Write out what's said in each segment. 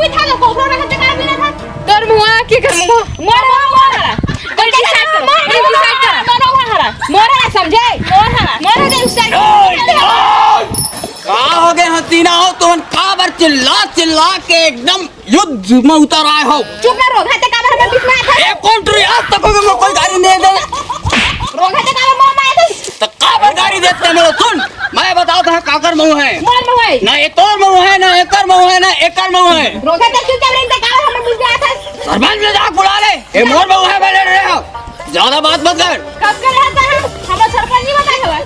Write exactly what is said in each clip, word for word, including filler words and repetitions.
बिठा लो, कोखरो रखत ते का बिना था? तोर मुआ के कर मुआ? मोर मुआ हरा। कोई डिसाइड करो, कोई डिसाइड करो। मोर मुआ हरा। मोर हरा, समझे? मोर हरा। मोर हरा, डिसाइड करो। का हो गए हसीना हो, तुमन काबर चिल्ला चिल्ला के एकदम युद्ध में उतर आए हो? चुप ना रहो, भाई, ते काबर हमर बीच में आए थे? ए, कौन टुरी आज तक हो गए, मैं कोई गाड़ी नहीं दे। रोगा ते काबर मोर में आए थे? तो काबर गाड़ी देते हैं, मेरे सुन, मैं बताओ तो काकर मुंह है। मोर मुंह है। ना ये तोर मुंह है, ना एकर मुंह है, ना एकर मुंह है। रोगा ते चुप, काबर हमर बीच में आए थे? सरपंच ने जाके बुला ले, ये मोर मुंह है, मैं लड़ रहे हो। ज्यादा बात मत कर। कब कर रहा था हम? हमर सरपंच नहीं बताए हवा।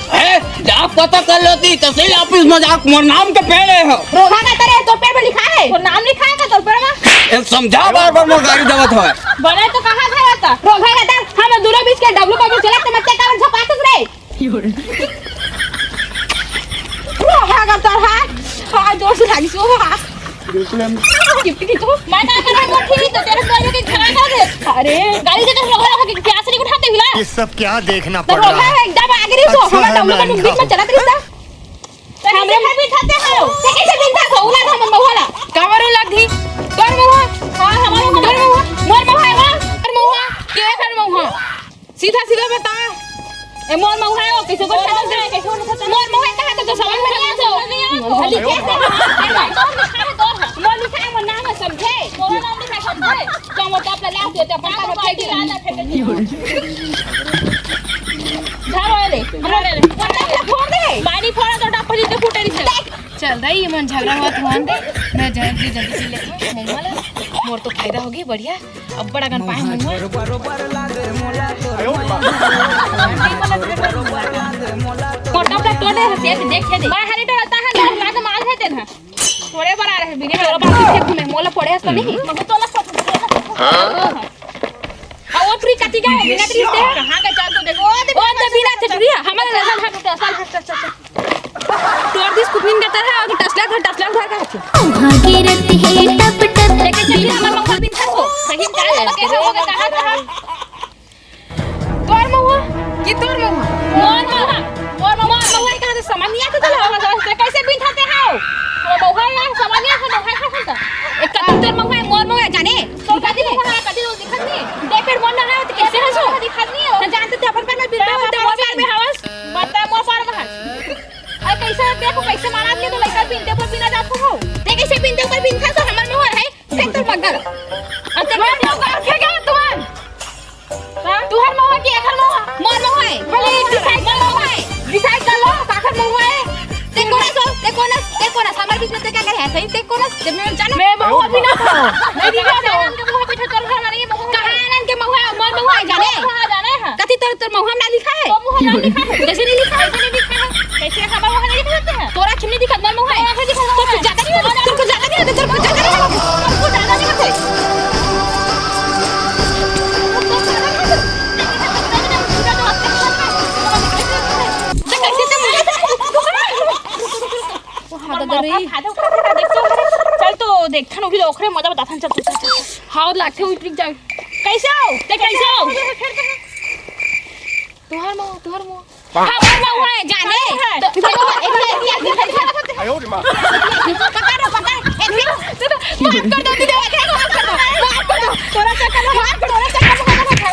ए, जाके पता कर लेती, तहसील ऑफिस में जाके मोर नाम के पेड़ है हो। रोगा का तेरे तो पेड़ में लिखा है। वो नाम लिखा है का तोर पेड़ में? ए, समझा बार बार मोर गाड़ी देवत हो। बने तो कहा था बता। रोगा का तेरे हम दोनों बीच के डब्ल्यू डब्ल्यू चला ते मत ते काबर झपातस रे। रोगा का तेरे हां, हां, जोर से लागी सो हां। बिल्कुल हम गिफ्ट की तो मैं ना करा वो ठीक तो तेरे को के खड़ा कर दे। अरे, गाड़ी से तो रोगा के प्यास नहीं उठाते हिला। ये सब क्या देखना तो पड़ रहा रोगा है? एकदम आगे रही सो, अच्छा हमारा है डब्ल्यू मैं का अंधा बीच में हूँ। चला रही था। तो हमरे घर भी खाते हो। ते कैसे दिन था सोला था मन महुआ ला? काबर लग गई? तोर महुआ? हां, हमारा तोर महुआ? मोर महुआ है, वाह। तोर महुआ? के कर महुआ? सीधा सीधा बता। ए, मोर महुआ है, वो कैसे बोल सकता है? कैसे बोल सकता है? मोर महुआ कहाँ था तो समझ में नहीं आता। मोर लिखा है, मोर लिखा है, मोर नाम है, समझे? मोर नाम लिखा है, समझे? जो मोर बाप ला ले आते, तो अपन का फेंक दिया। घर वाले, घर वाले। पता है, फोड़ दे। चल दाई, ये मन झगड़ा हुआ थोन दे, मैं जल्दी जल्दी पी लेथों महुआ ला। मोर तो फायदा होगे, बढ़िया, अब्बड़ अकन पाए महुआ। मोटा मोटा तोड़ दे, देख, देख, देख। मैं हरे डरता है, लाग, लाग माल है तेन ह। तोड़े बर आ रहे, बिने मोला बात देखे घूमे, मोला पड़े हस त नहीं। मगर तोला पट-, आ, वो टुरी कति गए, बिना टुरी से। कहाँ का चल तो देखो, ओ, दे ओ, दे बिना टुरी, हमारे लगा, हट, हट, चल, हट, चल, चल, चल। तोड़ दिस कुटनीन का तरह, और टसला घर, टसला घर का होती। भागीरथी हे टप टप। लेकिन चल, हमारे महुआ बिन था तो। सही में कहा है, कैसे हो गया, कहाँ, कहाँ? तोर महुआ? कि तोर महुआ? मोर महुआ। मोर महुआ, मोर महुआ कहाँ से समझ नहीं आता था? मोर महुआ से कैसे बिन थाते हाव? मोर महुआ यार समझ नहीं आता, महुआ कहाँ था? एक कदम तोर महुआ है, मोर महुआ है, जाने? तो कदी महुआ है, कदी वो दिखत नहीं। दे पेड़ मोर ना है, तो कैसे हंसो? दिखत नहीं हो। तो जानते थे अपन पर में बिन तो मोर पर में हवस। बता मोर पर में हंस। अरे कैसे देखो, कैसे मारा आदमी तो लइका बिनते पर बिना जात हो। ते कैसे बिनते पर बिन था तो हमर महुआ है? देख तोर मगर। अब ते मोर महुआ है क्या तुमन? हाँ? तुहर महुआ कि एखर महुआ? मोर महुआ है। भले decide कर लो। Decide कर लो, काकर महुआ है? ते कोन हस, ते कोन हस, ते कोन हस, हमर बीच में ते का करे है? सही, ते कोन हस, जब मैं जानो। मैं महुआ भी ना था। मैं भी ना था। आनंद के महुआ पे ठोकर घर मारेंगे, महुआ। कहाँ आनंद के महुआ है? मोर महुआ है, जाने? महुआ जाने हैं। कथी तोर, तोर महुआ में ना लिखा है? तो महुआ ना लिखा है। जैसे नहीं लिखा है। जैसे नहीं लिखा है? कैसे हमारा महुआ नहीं लिखा है? तोरा खिमनी दिखत मोर महुआ है। तो कुछ ज्यादा नहीं होता, तो कुछ ज्यादा नहीं होता, तो कुछ ज्यादा नहीं होता। तो कैसे ते महुआ? वो हाथ दे रही। चल तो देखथन, ओही ओखरे मजा बताथन, चल, चल, चल, चल। हाँ, लागथे उतरिक जाए। कैसे हो? ते कैसे हो? तुहार महुआ, तुहार महुआ। हाँ, मोर महुआ है, जाने। तो, तो, एक, एक, एक, एक, एक, पकड़, पकड़, एक, एक, माफ कर दो, दीदी, एक, एक, माफ कर दो, माफ कर दो। तोरा चक्कर में, माफ कर, तोरा चक्कर में, माफ कर।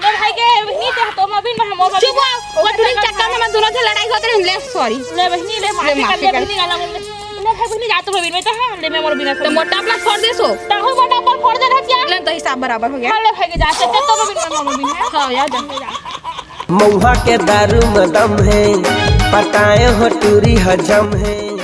ले भाई के बहिनी, ते तो मबिन में हम चुप हो, वो टुरी चक्कर में मन दोनों से लड़ाई होत रहे, ले, sorry। ले बहिनी, ले माफी कर, ले बहिनी, गाला बोल दे। ले भाई बहिनी, जा तो मबिन में तो हम, ले मैं मोर बिना तो मोटा अपना फोड़ दे सो। ताहू मोटा पर फोड़ दे रहा क्या? ले तो हिसाब बराबर हो गया। हाँ, ले भाई के जा, चल, चल, तो मबिन में मोर बिन है। हाँ, याद है। महुआ के दारू में दम है, पटाए हो टुरी हजम है।